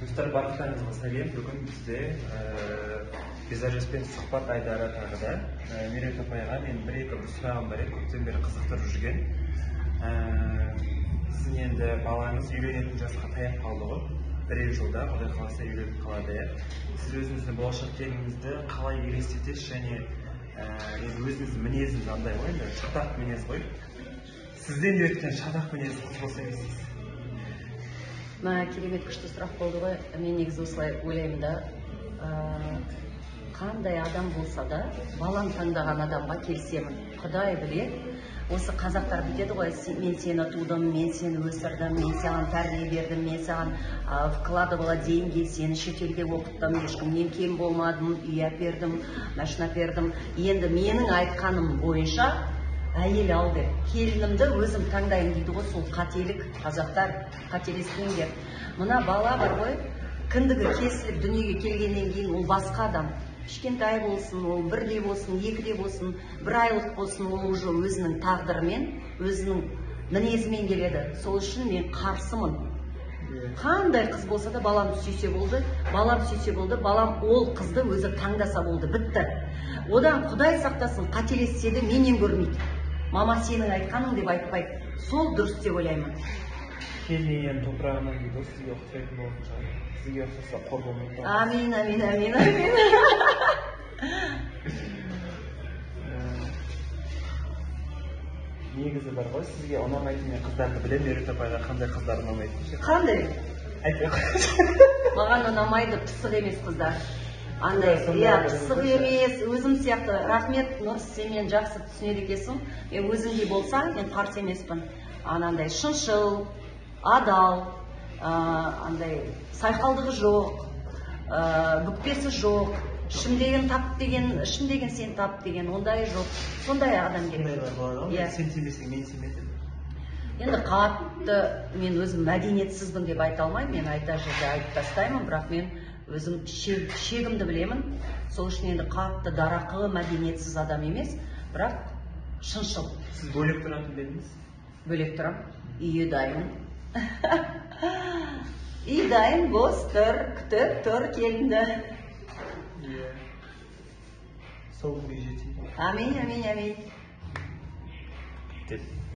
Достар, барлықтарыңызға сәлем. Бүгін бізде визажистпен сұхбат айдары тағы да. Меруерт апайға мен бір-екі бір сұрағым бар еді, көптен бері қызықтырып жүрген. Сіздің енді балаңыз үйленетін жасқа таяп қалды ғой. Бірер жылда, Құдай қаласа, үйленіп қалады, иә. Сіз өзіңіздің болашақ келініңізді қалай елестетесіз және енді өзіңіздің мінезіңіз андай ғой, енді шатақ мінез ғой. Сізден де өткен шатақ мінезді қыз болса не істейсіз? Мә, керемет, күшті сұрақ болды ғой. Мен негізі осылай ойлаймын да, қандай адам болса да, балам таңдаған адамға келісемін. Құдай біледі, осы қазақтар бүйтеді ғой: «Мен сені тудым, мен сені өсірдім, мен саған тәрбие бердім, мен саған вкладывала деньги, сені шетелге оқыттым, ешкімнен кем болмадым, үй әпердім, машина әпердім, енді менің айтқаным бойынша әйел ал деп, келінімді өзім таңдаймын», — дейді ғой. Сол қателік, қазақтар, қателеспеңдер. Мына бала бар ғой, кіндігі кесіліп дүниеге келгеннен кейін ол басқа адам. Кішкентай болсын, ол бірде болсын, екіде болсын, бір айлық болсын, ол уже өзінің тағдырымен, өзінің мінезімен келеді. Сол үшін мен қарсымын. Қандай қыз болса да, балам сүйсе болды, балам сүйсе болды, балам ол қызды өзі таңдаса болды, бітті. Одан, Құдай сақтасын, қателессе де, менен көрмейді, «Мама, сенің айтқаның» деп айтпайды. Сол дұрыс деп ойлаймын. Келін ененің топырағынан дейді ғой, сізге ұқсайтын болатын шығар. Сізге ұқсаса, қор болмайды. Амин, амин, амин, амин. Негізі бар ғой, сізге ұнамайтын, мен қыздарды білемін, Меруерт апайға қандай қыздар ұнамайтын ше? Қандай? Айтпай ақ қояйыншы. Маған ұнамайды пысық емес қыздар андай. Сондай Иә, бір пысық өзі. емес, өзім сияқты. Рахмет, Нұр, сен мені жақсы түсінеді екенсің. Мен өзімдей болса, мен қарсы емеспін. Анандай шыншыл, адал, андай сайқалдығы жоқ, бүкпесі жоқ, ішімдегін тап деген, ішімдегін сен тап деген ондай жоқ, сондай адам керек. Сондайлар болады ғой. Иә. Сен тимесең, мен тимедім деп. Енді қатты мен өзім мәдениетсізбін деп айта алмаймын, мен айтар жерде айтып тастаймын, бірақ мен өзім шегімді білемін. Сол үшін енді қатты дарақы, мәдениетсіз адам емес, бірақ шыншыл. Сіз бөлек тұратын ба едіңіз? Бөлек тұрамын. Үйі дайын, үй дайын, бос тұр, күтіп тұр келінді. Иә, сол күнге жетейін. Амин, амин, амин. Деп.